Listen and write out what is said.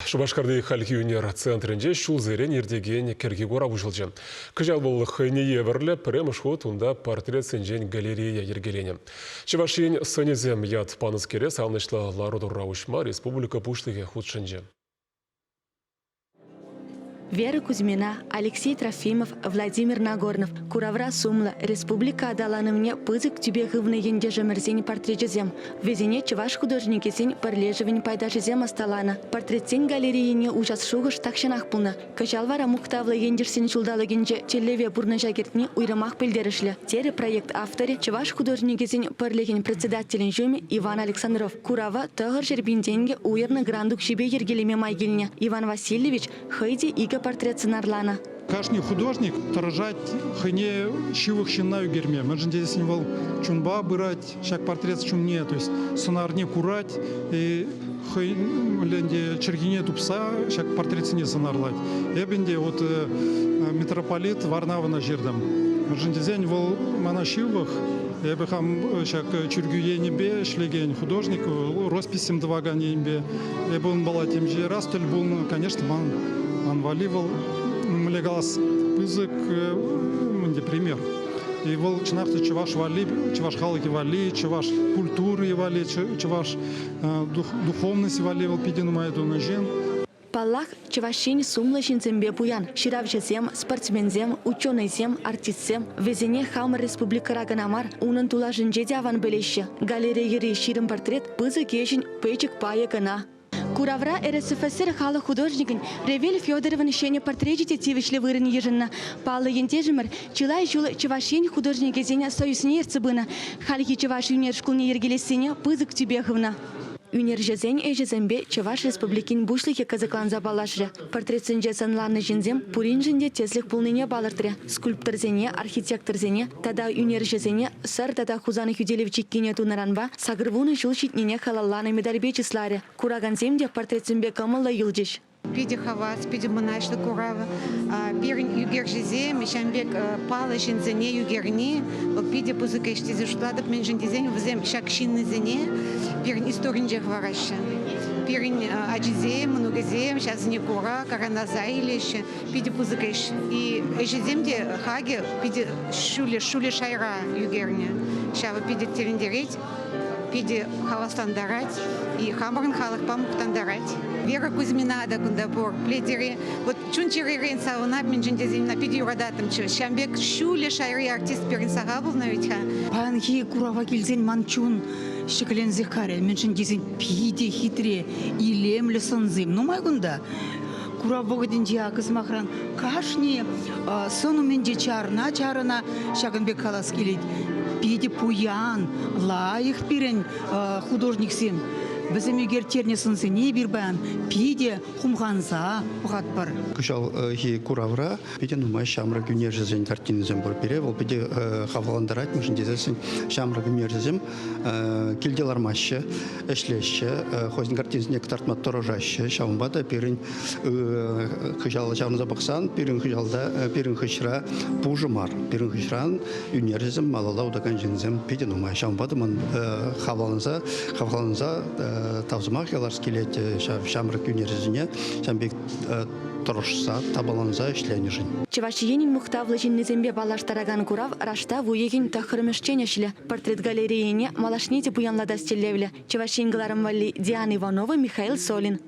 Шупашкарти хальхи ӳнер центрӗнче ҫулсерен иртекен кӗрхи курав уҫӑлчӗ. Кӑҫал вӑл хӑйне евӗрлӗ пӗрремӗш хут унта портретсенчен галерея йӗркеленӗ. Чӑваш Ен сӑнӗсем ят панӑскере савӑнӑҫлӑ лару-тӑрура уҫма республика Пуҫлӑхӗ хутшӑнчӗ. Вера Кузьмина, Алексей Трофимов, Владимир Нагорнов куравра сумлӑ, республика аталанӑвне пысӑк тӳпе хывнӑ ентешӗмӗрсен портречӗсем. Вӗсене чӑваш художникӗсен пӗрлешӗвӗн пайташӗсем ӑсталанӑ. Портретсен галерейине уҫас шухӑш тахҫанах пулнӑ. Кӑҫал вара мухтавлӑ ентешсен ҫулталӑкӗнче тӗллеве пурнӑҫа кӗртни уйрӑмах пӗлтерӗшлӗ, терӗ проект авторӗ, чӑваш художникӗсен пӗрлӗхӗн председателӗн ҫумӗ Иван Александров. Курава 900 000 тенкӗ уйӑрнӑ грант укҫипе йӗркелеме май килнӗ. Иван Васильевич хӑй те икӗ портрет сӑнарланӑ. Кашни художник тӑрӑшать хӑйне ҫывӑх ҫынна ӳкерме. Мӗншӗн тесен вӑл чунпа пырать ҫак портрет ҫумне, то есть сӑнарне курать и хӑй ӗнтӗ чӗлхине тупса ҫак портретсене сӑнарлать. Эп ӗнтӗ вот митрополит Варнавӑна ҫыртӑм. Мӗншӗн тесен вӑл мана ҫывӑх. Эпӗ хам ҫак чиркӳ енӗпе ӗҫлекен художник, росписьсем тӑвакан енпе. Эпӗ унпала темиҫе раз тӗл пулнӑ. Конечно, ман, ман валли вӑл, мӗнле калас, пысӑк ӗнтӗ пример. И вӑл чӑнах та чӑваш валли, чӑваш халӑхӗ валли, чӑваш культури валли, чӑваш духовность валли вӑл питӗ нумай тунӑ ҫын. Паллах, Чӑваш Ен сумлӑ ҫынсемпе пуян. Ҫыравҫӑсем, спортсменсем, ученӑйсем, артистсем. Вӗсене хамӑр республикӑра кӑна мар, унӑн тулашӗнче те аван пӗлеҫҫӗ. Галерейӑри 20 портрет пысӑк ӗҫӗн пӗчӗк пайӗ кӑна. Куравра РСФСР халӑх художникӗн Ревель Федоровӑн ҫӗнӗ портречӗ те тивӗҫлӗ вырӑн йышӑннӑ. Паллӑ ентешӗмӗр чылай ҫул Чӑваш Ен художникӗсен союзне ертсе пынӑ. Хальхи чӑваш ӳнер шкулне йӗркелессине пысӑк тӳпе хывнӑ. Ӳнерҫӗсен ӗҫӗсемпе Чӑваш Республикин Пуҫлӑхӗ кӑсӑкланса паллашрӗ. Портретсенче сӑнланнӑ ҫынсем пуриншӗн те тӗслӗх пулнине палӑртрӗ. Скульпторсене, архитекторсене тата ӳнерҫӗсене Сӑр тата Хусан хӳтӗлев чиккине тунӑранпа 80 ҫул ҫитнине халалланӑ медальпе чысларӗ. Куракансем те портретсемпе кӑмӑллӑ юлчӗҫ. Питӗ хавас, питӗ мӑнаҫлӑ курав. Пирӗн ӳкерҫӗсем ҫавӑн пек паллӑ ҫынсене ӳкерни вӑл питӗ пысӑк ӗҫ тесе шутлатӑп. Мӗншӗн тесен вӗсем ҫак ҫыннисене пирӗн историнче хӑвараҫҫӗ. Пирӗн ачисем, мӑнукӗсем ҫавсене кура каранаса илеҫҫӗ. Питӗ пысӑк ӗҫ. И ӗҫӗсем те хакӗ питӗ ҫӳллӗ, ҫӳллӗ шайра ӳкернӗ. Ҫавӑ питӗ тӗлӗнтерет. Питӗ хаваслантарать и хамӑрӑн халӑхпа мухтантарать. Вера Кузьмина та кунта пур, плетере. Вот чун-чӗререн савӑнап, мӗншӗн тесен ӑна питӗ юрататтӑмччӗ. Ҫавӑн пек ҫӳллӗ шайри артист пирӗн сахал пулнӑ вӗт-ха. Паянхи курава килсен ман чун ҫӗкленсех карӗ. Мӗншӗн тесен питӗ хитре, илемлӗ сӑнсем нумай кунта. Курав вӑхӑтӗнче акӑ, сӑмахран, кашни сӑн умӗнче чарӑна-чарӑна ҫакӑн пек калас килет. Питӗ пуян, лайӑх пирӗн художниксем. Вӗсем ӳкерттернӗ сӑнсене эпир паян питӗ хумханса пӑхатпӑр. Кӑҫалхи куравра питӗ нумай ҫамрӑк ӳнерҫӗсен картинисем пур. Пире вӑл питӗ хавхалантарать, мӗншӗн тесессӗн ҫамрӑк ӳнерҫӗсем килте лармаҫҫӗ, ӗҫлеҫҫӗ, хӑйсен картинисене кӑтартма тӑрӑшаҫҫӗ. Ҫавӑнпа та пирӗн хыҫала ҫаврӑнса пӑхсан пирӗн хыҫалта, пирӗн хыҫра пушӑ мар. Пирӗн хыҫран ӳнерҫӗсем, малалла утакан ҫынсем питӗ нумай. Ҫавӑнпа та ман хавхаланса, хавхаланса тав сӑмах калас килет ҫав ҫамрӑк ӳнерҫӗсене, ҫавӑн пек тӑрӑшса, тапаланса ӗҫленӗшӗн. Чӑваш Енӗн мухтавлӑ ҫыннисемпе паллаштаракан курав раштав уйӑхӗн тӑххӑрмӗшчен ӗҫлӗ. Портрет галерейине малашне те пуянлатас тӗллевлӗ. Чӑваш Ен кӑларӑм валли Диана Иванова, Михаил Солин.